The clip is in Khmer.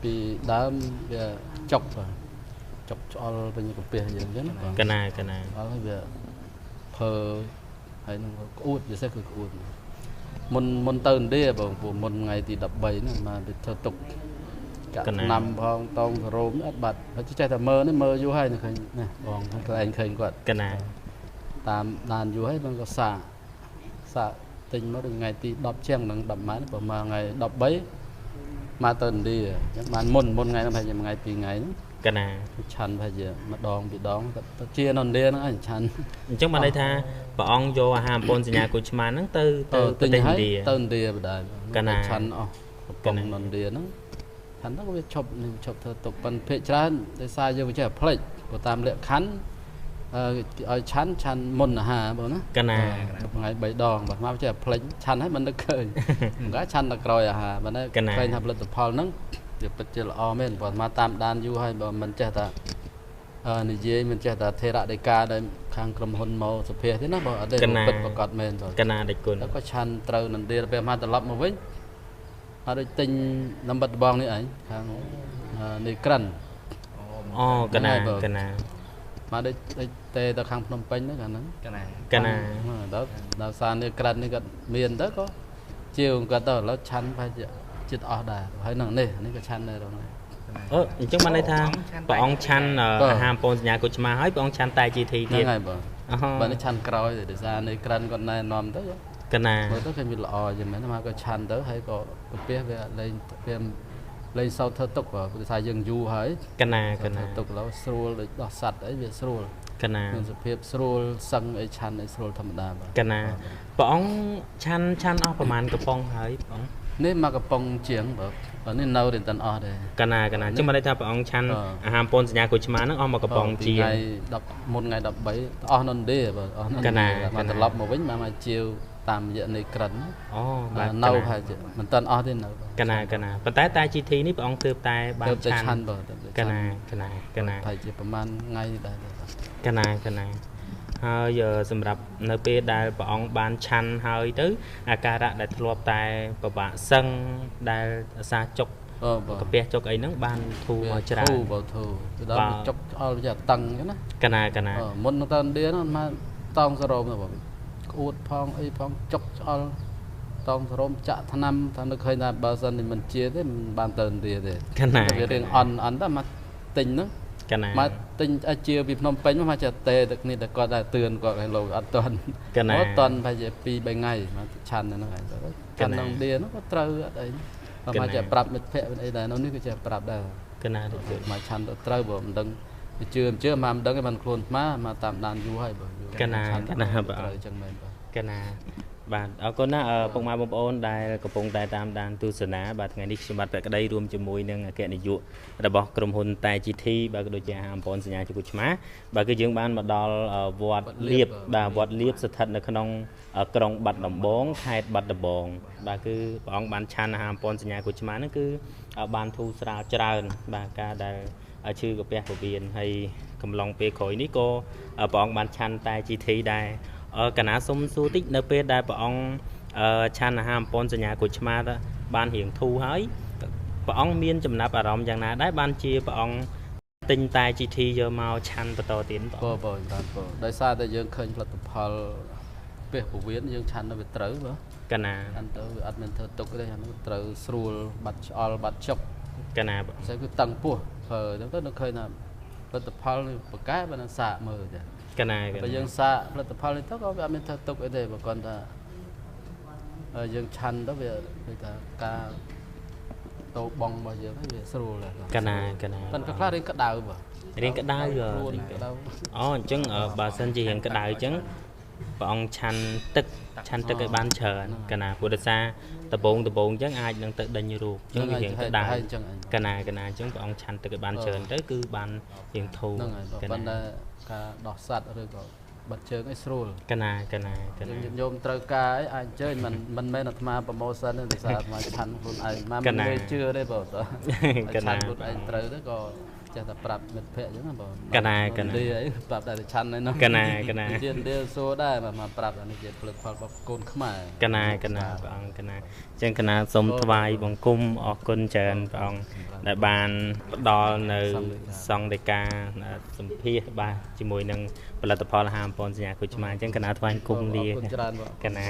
ពីដើមវាចុកបាទចុកឆ្អល់ពេញកាពះយើងអញ្ចឹងណាបាទ កណាកណា ឆ្អល់ហើយវាភើហើយនឹងក្អួតពិសេសគឺក្អួតមុនទៅឥណ្ឌាបងពូមុនថ្ងៃទី13ហ្នឹងមកទៅធ្វើទុកកាក់ឆ្នាំផងតងសរោមអត់បាត់ហើយចេះតែមើលនេះមើលយូរហើយឃើញណាបងខ្លួនឯងឃើញគាត់ កណា តាមដានយូរហើយបងក៏សាកទិញមកដល់ថ្ងៃទី10ជាងនឹង10ម៉ែប្រហែលថ្ងៃ13មកទៅឥណ្ឌាអញ្ចឹងបានមុនថ្ងៃហ្នឹងប្រហែលជាមួយថ្ងៃពីរថ្ងៃហ្នឹង កណា ឆាន់ប្រហែលជាមួយដងពីរដងទៅជានៅឥណ្ឌាហ្នឹងឯងឆាន់ អញ្ចឹងបានន័យថាព្រះអង្គយកអាហារអំពនសញ្ញាគុជឆ្មាហ្នឹងទៅទៅប្រទេសឥណ្ឌា ទៅឥណ្ឌាបដ ாய் កណា ឆាន់អស់កំប៉ុងនៅឥណ្ឌាហ្នឹងឆាន់ទៅក៏វាឈប់នេះឈប់ធ្វើទុកប៉ុន្តែភាគច្រើនដោយសារយើងវាចេះតែភ្លេចព្រោះតាមលក្ខខណ្ឌឲ្យឆាន់ឆាន់មុនអាហារបងណា កណា ថ្ងៃ3ដងបាទមកចេះភ្លេចឆាន់ហើយមិននឹកឃើញមិនកាឆាន់ដល់ក្រោយអាហារបាទឃើញថាផលិតផលហ្នឹងវាពិតជាល្អមែនព្រោះមកតាមដានយូរហើយបើមិនចេះតែនិយាយមិនចេះតែថេរដីកាដែលខាងក្រុមហ៊ុនមកសុភាទេណាបើអត់ទេពិតប្រកបមែនបាទ កណាដេចគុណ แล้วក៏ឆាន់ត្រូវនន្ទាពេលមកត្រឡប់មកវិញអត់ដូចទិញនំបាត់ដបងនេះឯងខាងនេះក្រិន អូកណាកណា មកដូចដូចទេទៅខាងភ្នំពេញហ្នឹងកាលហ្នឹង កណា កណា ដល់ដល់សារនេះក្រិននេះគាត់មានទៅក៏ជាវគាត់ទៅឥឡូវឆាន់ប្រហែលជាចិត្តអស់ដែរហើយនឹងនេះនេះក៏ឆាន់ដែរដល់ហ្នឹង អូអញ្ចឹងបានន័យថាព្រះអង្គឆាន់អាហារអំពនសញ្ញាគុជឆ្មាហើយព្រះអង្គឆាន់តែ GT ទៀតហ្នឹងហើយបងបើនេះឆាន់ក្រោយទេដោយសារនេះក្រិនគាត់ណែនាំទៅ កណា មើលទៅឃើញវាល្អជាងមែនមកក៏ឆាន់ទៅហើយក៏កាពះវាលែងវាលែងសោតធ្វើទុកបើដោយសារយើងយូរហើយក ណាកណា ធ្វើទុកឥឡូវស្រួលដូចដោះសัตว์អីវាស្រួល កណា មានសភាពស្រួលសឹងអីឆាន់អីស្រួលធម្មតាបាទ កណាព្រះអង្គឆាន់ឆាន់អស់ប្រហែលកំប៉ុងហើយព្រះអង្គ នេះមកកំប៉ុងជាងបើបើនេះនៅរៀនតាន់អស់ទេ កណាកណាអញ្ចឹងបានន័យថាព្រះអង្គឆាន់អាហារអំពនសញ្ញាគុជឆ្មាហ្នឹងអស់មកកំប៉ុងជាង ថ្ងៃ10មុនថ្ងៃ13អស់នៅឥណ្ឌាបើអស់នៅ កណា មកត្រឡប់មកវិញមកមកជាវតាមរយៈនៃក្រិន អូបាទ នៅហើយមិនតាន់អស់ទេនៅបាទ កណាកណាប៉ុន្តែតែ GT នេះព្រះអង្គទើបតែបាន ទើបតែ ឆាន់ ឆាន់បើទើបតែ កណាកណាកណា ប្រហែលជាប្រហែលថ្ងៃដែរបាទ កណាកណាហើយសម្រាប់នៅពេលដែលព្រះអង្គបានឆាន់ហើយទៅអាការៈដែលធ្លាប់តែពិបាកសឹងដែលអាសាចុក អឺបាទ កាពះចុកអីហ្នឹងបានធូរមកច្រើន ធូរបើធូរទៅដល់ បាទ វាចុកឆ្អល់វាចេះតឹងអញ្ចឹងណា កណាកណា មុនទៅឥណ្ឌាហ្នឹងមកតងសរោមទៅបងក្អួតផងអីផងចុកឆ្អល់តងសរោមចាក់ថ្នាំថានឹកឃើញថាបើសិននេះមិនជាទេមិនបានទៅឥណ្ឌាទេ កណា វារៀងអន់អន់ទៅមកទិញហ្នឹង កណា មកទិញឲ្យជាពីភ្នំពេញមកចេះទេទឹកនេះតែគាត់តែទឿនគាត់ឲ្យលោកអត់ទាន់ កណា អត់ទាន់ប្រហែលជា2 3ថ្ងៃមកឆាន់ហ្នឹងហើយឆាន់ក្នុងឥណ្ឌាហ្នឹងក៏ត្រូវអត់អីបើមកចេះប្រាប់មិត្តភក្តិអីដែរនៅនេះក៏ចេះប្រាប់ដែរ កណាដូចជា មកឆាន់ទៅត្រូវបើមិនដឹងជឿមិនជឿមកមិនដឹងទេបានខ្លួនអាត្មាមកតាមដានយូរហើយបើយូរ កណា ឆាន់ កណាបាទ ត្រូវចឹងមែនបាទ កណាបាទអរគុណណាស់ពុកម៉ែបងប្អូនដែលកំពុងតែតាមដានទស្សនាបាទថ្ងៃនេះខ្ញុំបាទភក្តីរួមជាមួយនឹងអគ្គនាយករបស់ក្រុមហ៊ុនតែ GT បាទក៏ដូចជាអាហារអំពនសញ្ញាជគុឆ្មាបាទគឺយើងបានមកដល់វត្តលៀបបាទវត្តលៀបស្ថិតនៅក្នុងក្រុងបាត់ដំបងខេត្តបាត់ដំបងបាទគឺព្រះអង្គបានឆាន់អាហារអំពនសញ្ញាគុឆ្មាហ្នឹងគឺបានធូរស្រាលច្រើនបាទការដែលឈឺកាពះពវៀនហើយកំឡុងពេលក្រោយនេះក៏ព្រះអង្គបានឆាន់តែ GT ដែរកណាសុំសួរតិចនៅពេលដែលព្រះអង្គឆាន់អាហារអំពនសញ្ញាគុជឆ្មាបានរៀងធូរហើយព្រះអង្គមានចំណាប់អារម្មណ៍យ៉ាងណាដែរបានជាព្រះអង្គទិញតែ GT យកមកឆាន់បន្តទៀតព្រះ បើបើបាទបើដោយសារតែយើងឃើញផលិតផលពះពវៀនយើងឆាន់ទៅវាត្រូវបើ កណា ឆាន់ទៅវាអត់មានធ្វើទុកទេអានោះត្រូវស្រួលបាត់ឆ្អល់បាត់ចុក កណាបង ស្អីគឺតឹងពោះប្រើអញ្ចឹងទៅនឹកឃើញថាផលិតផលនេះបកកែបើនឹងសាកមើលចា កណាក បើ ណា យើងសាកផលិតផលនេះទៅក៏វាអត់មានធ្វើទុកអីទេបើគាត់ថាយើងឆាន់ទៅវាដូចថាការតោបងរបស់យើងហ្នឹងវាស្រួលដែរ កណាកណា ប៉ុន្តែខ្លះរៀងក្តៅបើ រៀងក្តៅ ខ្លួនក្តៅ អូអញ្ចឹងបើសិនជារៀងក្តៅអញ្ចឹងព្រះអង្គឆាន់ទឹកឆាន់ទឹកឲ្យបានច្រើនកណាព្រោះដោយសារដបងដបងអញ្ចឹងអាចនឹងទៅដេញរូបអញ្ចឹងវារៀងក្តៅ ហើយអញ្ចឹងឯង កណាកណាអញ្ចឹងព្រះអង្គឆាន់ទឹកឲ្យបានច្រើនទៅគឺបានរៀងធូរ ហ្នឹងហើយបើ កណា ប៉ុន្តែការដោះសัตว์ឬក៏បិទជើងឲ្យស្រួល កណាកណាកណា យើងញាតិញោមត្រូវការអីអាចអញ្ជើញមិនមិនមែនអាត្មាប្រម៉ូសិនទេដោយសារអាត្មាឆាន់ខ្លួនឯងមកមិនងាយជឿទេបើតើ កណា ឆាន់ខ្លួនឯងត្រូវទៅក៏ ចេះតែប្រាប់មិត្តភក្តិអញ្ចឹងណាបង កណាកណា ឥណ្ឌាអីប្រាប់តែឆាន់ហ្នឹង កណាកណា ជាឥណ្ឌាសួរដែរមកប្រាប់អានេះជាផលិតផលរបស់កូនខ្មែរ កណាកណាព្រះអង្គកណាអញ្ចឹងកណាសូមថ្វាយបង្គំអរគុណច្រើនព្រះអង្គដែលបានផ្ដល់នៅសង្ឃដីកាសម្ភាសបាទជាមួយនឹងផលិតផលអាហារអំពនសញ្ញាគុជឆ្មាអញ្ចឹងកណាថ្វាយបង្គំលា អរគុណច្រើនបង កណា